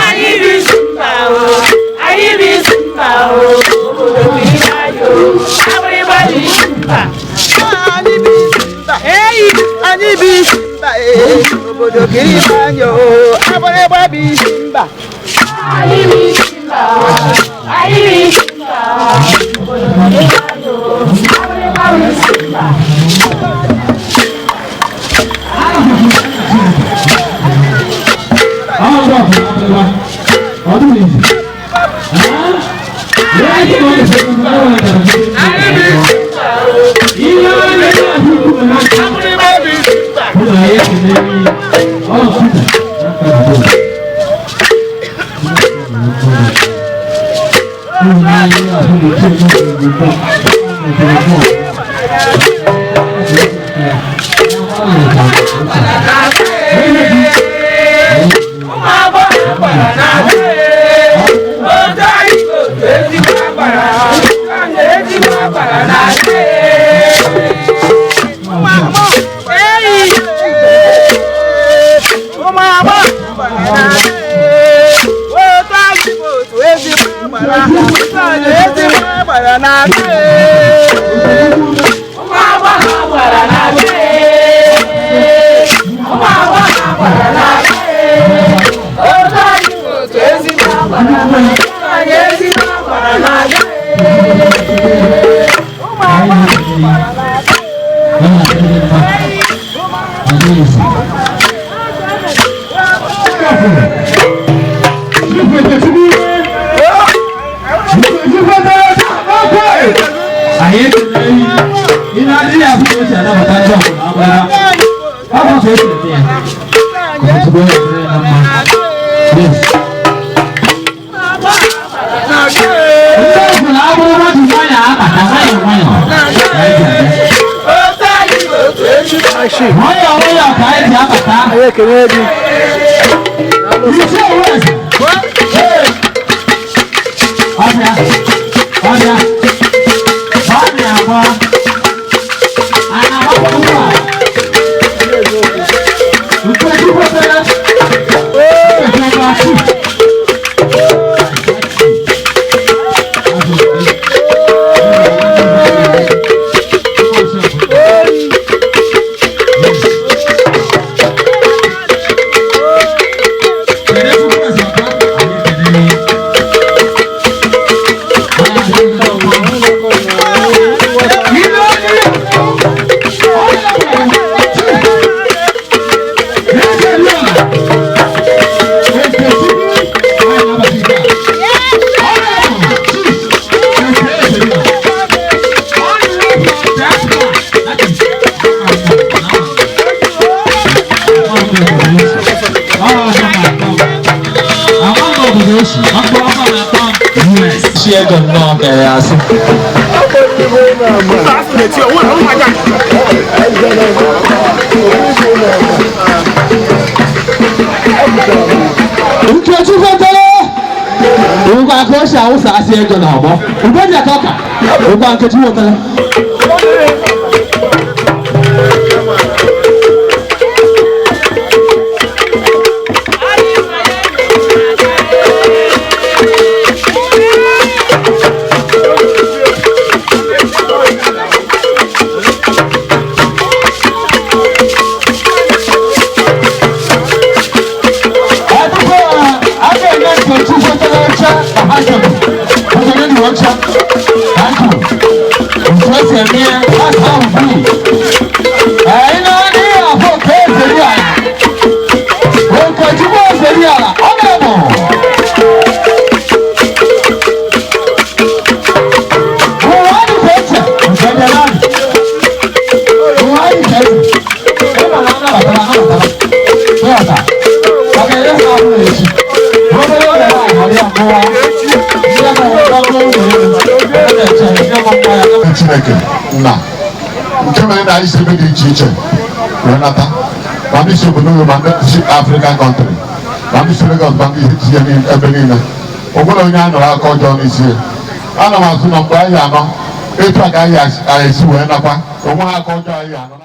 Anyị bụ isi mba o, anyị bụ isi mba o, obodo bụ ihe anyị o, Abịrịba bụ isi mba. Anyị bụ isi mba. Eyi! Anyị bụ isi mba ee. Obodo kiri anya o. Agbịrịgba bụ isi mba. Anyị bụ isi mba o, anyị bụ isi mba o, obodo bụ ihe anyị o, Abịrịba bụ isi mba. Anyị bụ isi mba o, Abịrịba bụ isi mba. Ụmụ agbọghọ agbara na-aga ee. Otu anyị bụ otu ezigbo agbara. Anyị ezigbo agbara na-aga ee. Ụmụ agbọghọ Eyi! Ụmụ agbọghọ agbara na-aga ee. Otu anyị bụ otu ezigbo agbara. Otu anyị ezigbo agbara na-aga ee. Ụmụ agbọghọ agbara na-aga ee. Ụmụ agbọghọ agbara na-aga ee. Otu anyị bụ otu ezigbo agbara. Otu anyị ezigbo agbara na-aga ee. Ụmụ agbọghọ agbara na-aga Otu anyị bụ otu ezigbo Nwayọọ nwayọọ ka anyị ji abata. Anyị ekele gị. Isi owu eze. Ọbịa, ọbịa, ọbịa agba. A na-agbakwa ugbu a. Nkechi kwetere. Nkechi ọgba chi. Chi ego nnọọ ka ya asị. Nkechi kwetere. Ngwa ka o si awụsa asị ego n'ọgbọ. Ugbo ji aka ọka. Ngwa Nkechi kwetere. Ọdụkọ a ga-enye Nkechi kwetere oche na ha chọrọ. Kwetere dị oche. Thank you. Otu esi eme ihe, that's how we do. Anyị na-adịghị afọ nke ezeri ala. Okechukwu ezeri ala, ọ na-ebo. Ụwa dị ka eche, nke dị naanị. Ụwa dị ka eche. Ịma na anabatara anabatara. Ịghọta. Ọ ga-enye ha ahụ echi. Obere oge na-ahọrọ ya mụwa. Ndị aka nwere ọrụ ụlọ elu. Ọ na-eche ndị ọmụ nwa ya. Chineke nna nke mere na anyị si ebe dị iche iche wee nata, ma ndị si obodo oyibo, ma ndị si African country, ma ndị si Lagos, ma ndị si ebe niile. O nwere onye a nụrụ aka ọjọọ n'isi ya. Ana m asụ na mgbe anyị anọ etu a ka anyị esi wee nakwa onwe ha aka ọjọọ anyị anọ.